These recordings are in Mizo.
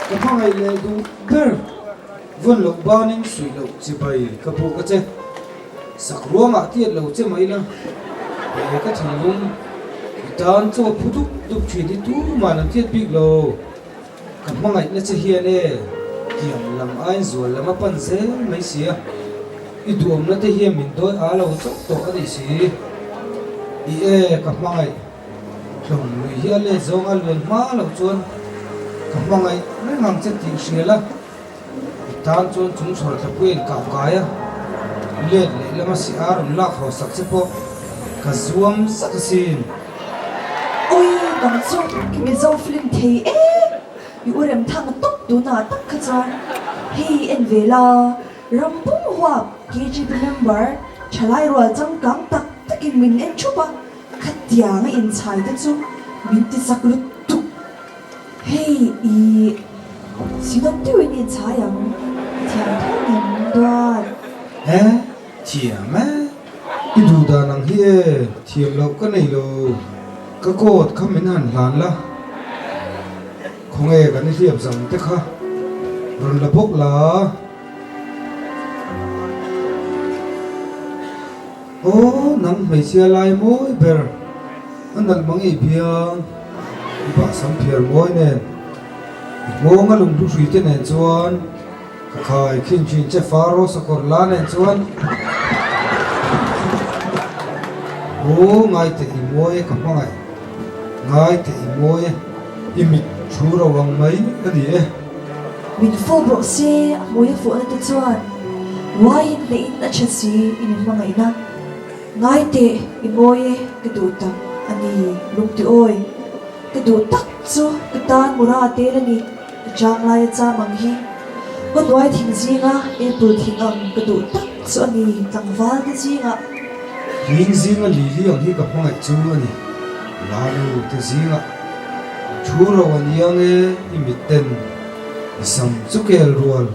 Ka hmangaih leh duh ber vawn loh banin suih loh chibai ka buk a che. Sak ruangah tiat lo che mai la, he ka thinlung i tan chaw phu dup dup thin hi tuman an tiat bik lo. Ka hmangaihna che hian e, tiang lam aiin zual lam a pan zel mai sia, i duhawmna te hian min dawi a lo chauh tawh a nih si. I e, ka hmangaih hlawm lui hi a let zawnga luan hma loh chuan ka hmangaih reng ang che tih hria la. I tan chuan chung chhuar thlapui a inkah kai a, let lehlam a si a rawn lak haw sak che pawh ka zuam zak asin. Ui nang chu i Mizo film thei e, i u rem thang tawp tunah tak kha chuan hei en ve la, ram pum huap KGB member thalai rual changkang tak takin min en thup a, khatiang a inchhai te chu min ti chak lutuk. Hei i sinawm deuhin i inchhai ang, i thiam tho ngem duat. He, thiam e. I duh dan ang hi e, thiam loh ka nei lo. Ka coat kha min han hlan la, khawnge kan i hliap zam te kha rawn la bawk la. Aw, nang hmeichhia lai mawi ber, a nalh mang ei biang, i bahsam phiar mawi nen, i nghawng a lunghlu hrui te nen chuan, ka khai khin thin che Faro sakawr la nen chuan, Aw, ngai teh i mawi e ka hmangaih, ngai teh i mawi e, i mit thu ro ang mai a ni e. Min fawp rawh se, a hmui a fuhna te chuan uaiin hlehin a tha si i min hmangaihna. Ngai teh, i mawi e, ka duh tak a ni, lungti awi. Ka duh tak chu ka tan mura a tel a ni, ka chang lai a cham ang hi. Ka hnuai thing zinga apple thing ang ka duh tak chu a ni, tlangval te zingah. Hling zinga lili ang hi ka hmangaih chu a ni, Lalu te zingah. Thu ro a niang e, i mitten i sam chu kel rual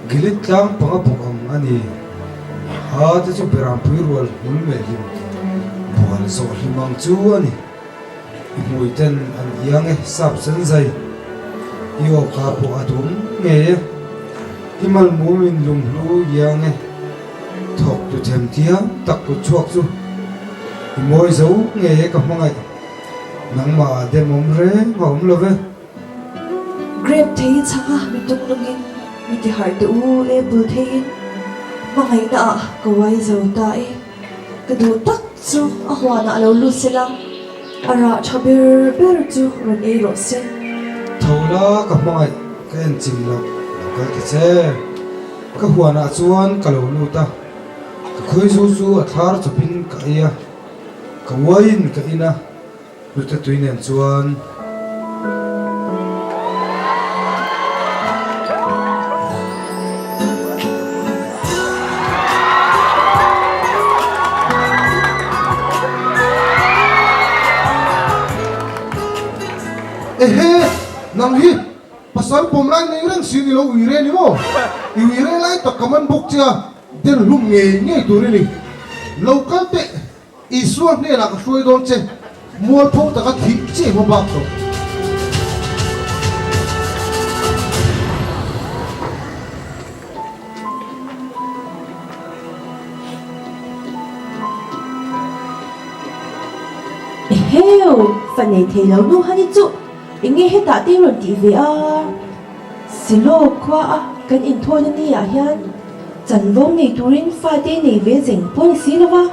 Gilead tlang panga bawk ang a ni. Ha te chu Berampui rual hmul meh hlim bual zawh hlim ang chu a ni. I hmui ten an iang e, sap sen zai. I awka pawh a dum ngei e. I malmum in lunghlu iang e. Thawk tu them thiam tak kut chhuak chu i mawi zo ngei e ka hmangaih. Nangmah ah dem awm reng a awm lo ve. Grape thei chhang a mi tum lungin mi ti harh teh u apple theiin hmangaihna ah ka uai zo ta e. Ka duh tak chu a huanah lo lut sela a rah tha ber ber chu rawn ei rawh se. Tho la ka hmangaih ka en chim loh lo kal ta che. Ka huanah chuan ka lo lut a, ka khawizu chu a thlar chawpin ka ei a. Ka uaiin ka in a, hnute tui nen chuan. Ehe, nang hi pasal pawm lai nei reng si ni lo ui re ni maw? I ui re lai tak ka man bawk che a. Den hlum ngei ngei tur i ni. Lo kal teh, Isua hnenah ka hruai dawn che, mualpho taka thih chiah hma bak tawh. Eheu, fa nei thei lo nu han i chuh, enge hetah te i rawn tih ve a? Silo khua a kan inthawn a ni ah hian chanvo nei turin fate nei ve zeng pawh ni si lova,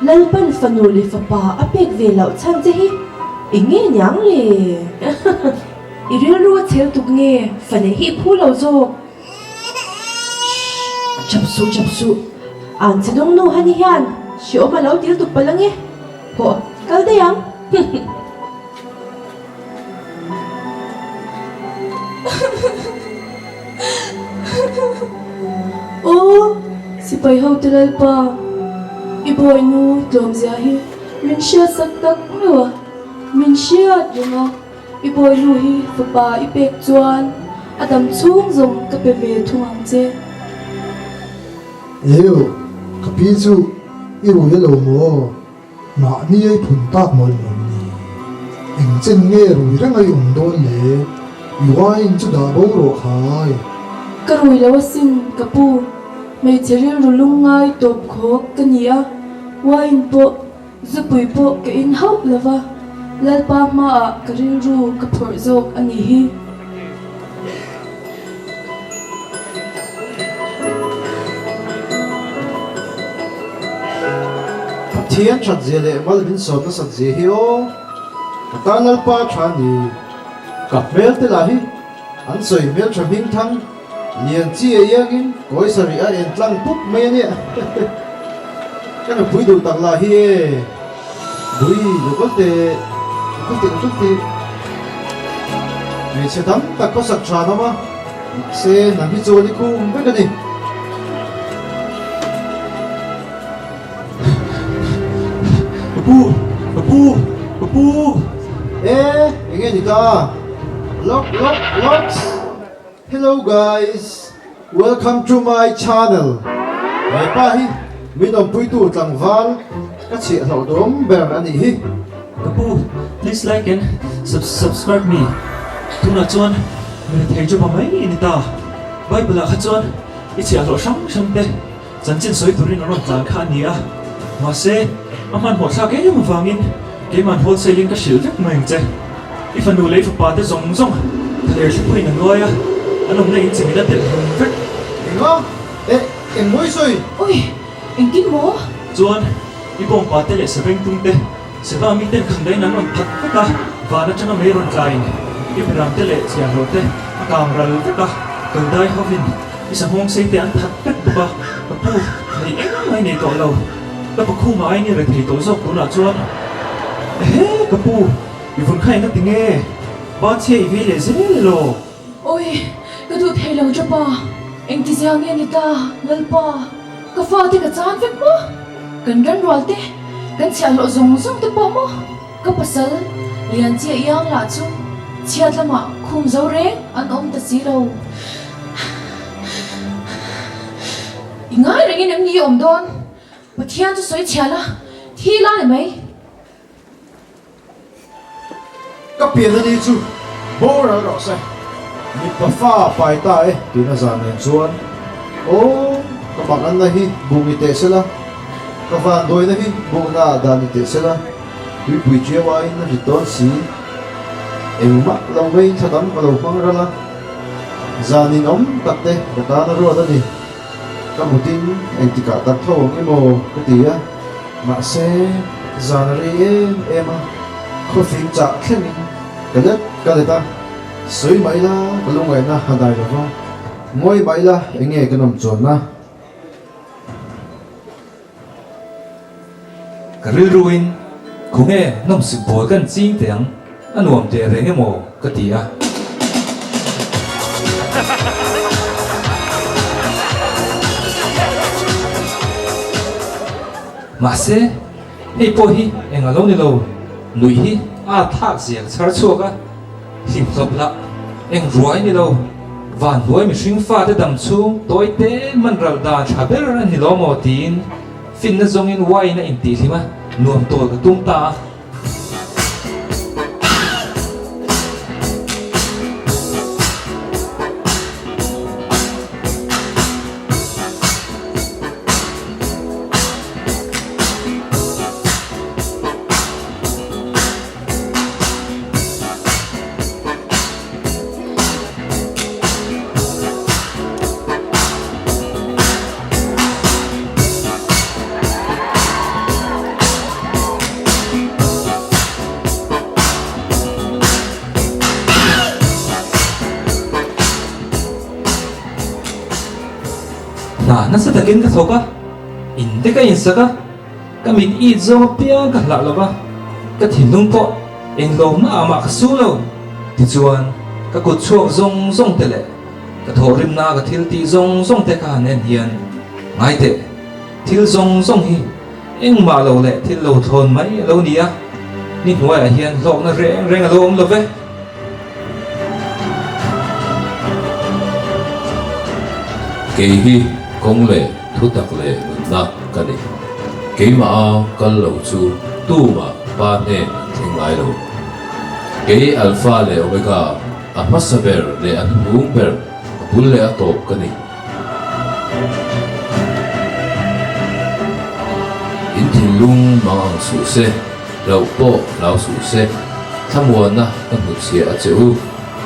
Lalpan fanu leh fapa a pek ve loh chhan che hi eng nge niang le? I rilru a chhel tuk nge fa neih hi i phu lo zawk? Shh! Chap suh chap suh, an che dawng nu hani hian hreawm a lo til tuk palh ange, hawh kal daih ang. Aw, sipai hote Lalpa, i bawinu tlawmzia hi min hriatsak tak meuh a, min hriat reng a, i bawinu hi fapa i pek chuan a dam chhung zawng ka pe ve thung ang che. Eu, ka pi chu i rui a lo maw? Mahni ei phun tak mawlh mawlh ni. Eng chen nge rui reng a i awm dawn le? I wine chu dah bo rawh khai. Ka rui lo asin, ka pu. Hmeichhe rilru lungngai tawp khawk ka ni a, wine pawh zupui pawh ka in hauh lo va, Lalpa hmaah ka rilru ka phawrh zawk a nih hi. Pathian that zia leh mal min sawm nasat zia hi aw, ka tan Lalpa tha a ni. Ka hmel te lah hi an sawi hmel tha hming thang lian chi a iangin kawi sarih a en tlang pup mai a nia. Ka nupui duh tak lah hi e. Bui lo kal teh, lo kal teh, lo kal teh. Hmeichhe tam tak khawsak tha an awm a, mahse nang hi chuan i khum vek a ni. Ka pu, ka pu, ka pu. E, enge ni ta? Lock, lock, locks. Hello guys, welcome to my channel. He pa hi min awmpuitu tlangval ka chhiah hlauh duhawm ber a nih hi. Ka pu, please like and subscribe me. Tunah chuan mirethei chu pa mai i ni ta. Bible ah kha chuan i chhiah hlawh hrang hrang te Chanchin sawi turin a rawn tlan kha a ni a, mahse, a hmanhmawh thlak em avangin keiman wholesale in ka hrilh vek mai ang che. I fanu leh i fapa te zawng zawng thaler thlipui in a nuai a, an awmna in chimit a telh hlum vek. Enga? Eh, eng mawi sawi? Ui, engtin maw? Chuan, i bawngpa te leh saveng tum te, Seva miten khandaiin an rawn that vek a, van atanga mei rawn tlaiin i beram te leh chhiahhlawh te a kang ral vek a, kaldai hovin i sahmawng sei te an that vek bawk a, ka pu nei engmah i nei tawh lo, ka pakhuma aiin i rethei tawh zawk tunah chuan ehe ka pu i vun kha enga tinge ba chhia i vei leh zel elaw? Awi, ka duh thei lo Jopa, engtizia nge ni ta Lalpa, ka fate ka chan vek maw? Kan ranrual te, kan chhiahhlawh zawng zawng te pawh maw? Ka pasal lian chiah iang lah chu chhiat lamah khum zo reng an awm ta si lo. I ngai rengin em ni i awm dawn? Pathian chu sawi chhiah la, thi la ni mai. Ka pian a ni chu boral rawh se. Mipa fa pai ta e tihna zan nen chuan aw ka mak anna hi buh ni teh sela, ka vanduaina hi buhna ah dah ni teh sela, tuipui chiau aiin a rit dawn si. Engmah lo mei thla tam ka lo hmang ral a, zan inawm tak te ka tan a ruat a ni. Ka mutin engtikah tak tho ang emaw ka ti a, mahse zan a rei em em a, khawfing chah thlengin ka let ka let a, sawi mah ila ka lungaihna a dai lo va, ngawi mah ila eng nge ka nawm chuanna? Ka rilruin khawnge nawmsip bawl kan ching teh ang, a nuam teh reng emaw ka ti a. Mahse, hei pawh hi eng a lo ni lo, nuih hi a thlak zia ka chhar chhuak a, hlim hlawp lah eng ruai ni lo, vanhnuai mihring fate dam chhung tawi te man ral dan tha ber a ni lo maw tiin Finna zawngin wine a intihhlim a, nuam tawl ka tum ta a. Hna nasa takin ka thawk a, in te ka insak a, ka mit it zawng apiang ka hlah lo va, ka thinlung pawh englo mah mah ka su lo. Tichuan, ka kut chhuak zawng zawng te leh ka thawhrimna ka thil tih zawng zawng te ka han en hian ngai teh, thil zawng zawng hi engmah lo leh thil lo thlawn mai a lo ni a, ni hnuaiah hian hlawkna reng reng a lo awm lo ve. Kei hi kawng leh thutak leh nunna ka ni. Keimah a kal lo chu tumah Pa hnen an thleng ngai lo. Kei Alpha leh Omega. A hmasa ber leh a hnuhnung ber, a bul leh a tawp ka ni. In thinlung mang ang suh se, hlauh pawh hlau suh se, thlamuanna ka hnutchhiah a che u,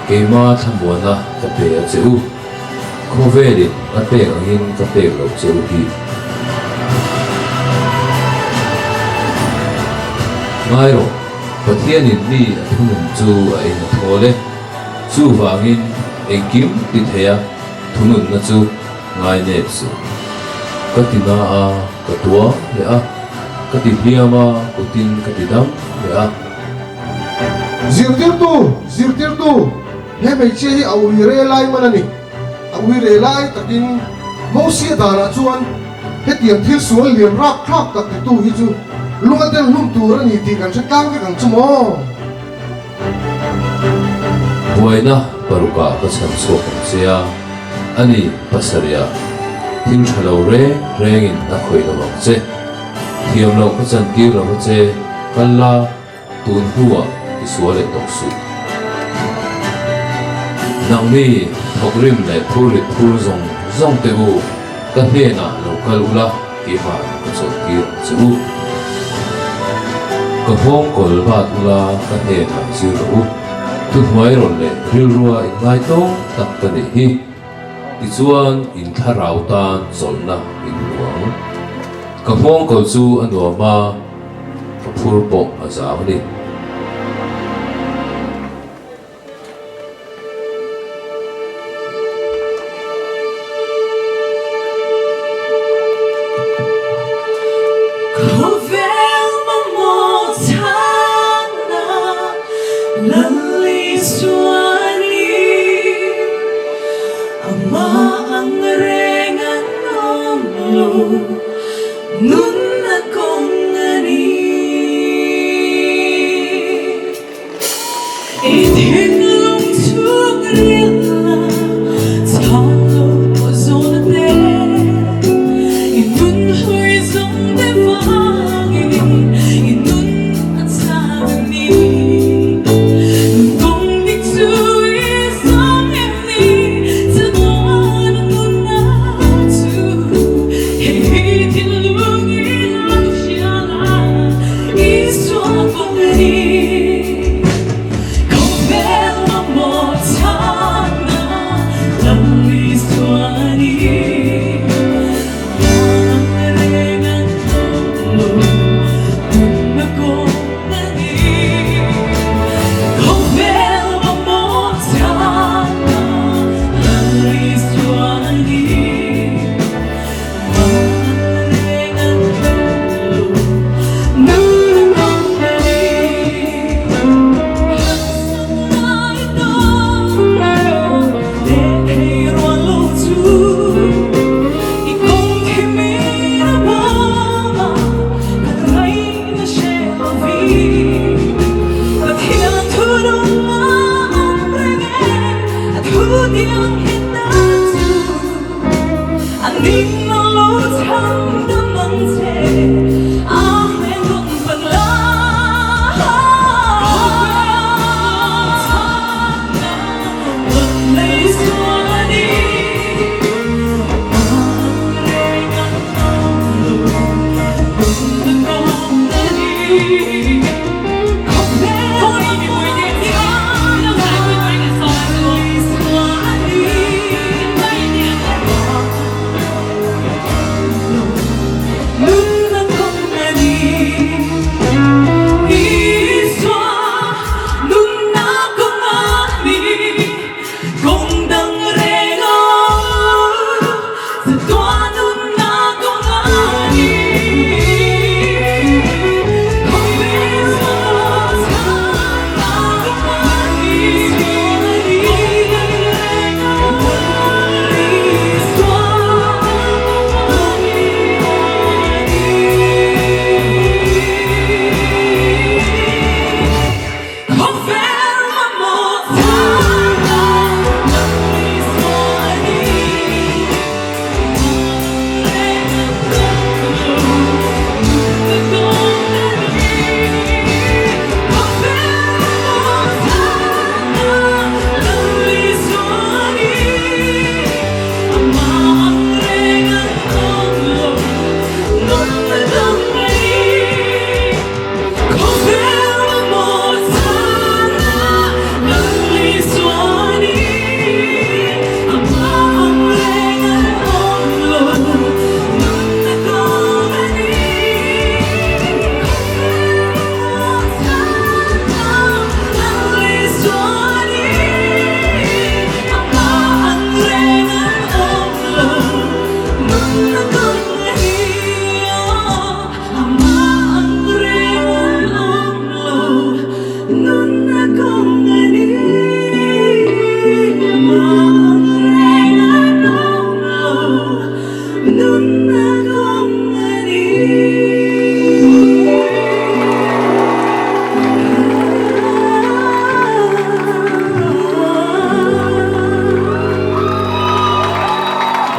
keima thlamuanna ka pe a che u. Khawvelin a pek angin ka pek loh che u hi. Ngai rawh, Pathianin mi a thunun chu a eng a thawl e. Chuvangin engkim ti theia thununna chu ngai nep suh. Ka ti na a, ka tuam leh a, ka ti hliam a, kutin ka ti dam leh a. Zirtirtu! Zirtirtu! He hmeichhia hi a ui re lai man a ni. A ui re lai takin Mosia danah chuan hetiang thil sual lian rap thlak tak titu hi chu lunga tel hlum tur a ni tih kan hre tlang vek ang chu maw? Buaina parukah ka chhan chhuak ang che a, a ni pasarihah thil tha lo reng rengin a khawih lo ang che. Thiam loh ka chantir lo a che, kal la. Tun hnuah i sual leh tawh suh. Nangni thawkrim leh phurrit phur zawng zawng te u, ka hnenah lo kal ula keimah ka chawlhtir ang che u. Ka nghawng kawl bat ula ka hnenah zir rawh u. Thuhnuai rawn leh rilrua inngaitawng tak ka nih hi. Tichuan in thlarau tan chawlhna in hmu ang. Ka nghawng kawl chu a nuam a. Ka phur pawh a zau a ni. Khawvel mamawh chhanna Lal Isua a ni. Amah ang reng an awm lo. Nunna kawng a ni. I thinlung chhung rilna chhan lo pawh zawn a te. I nun hlui zawng te vangin i nun a chhan a ni. Nun kawng dik chu i zawng em ni? Chatuan nunna chu.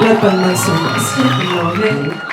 Lalpan malsawm rawh se. Kan lawm e.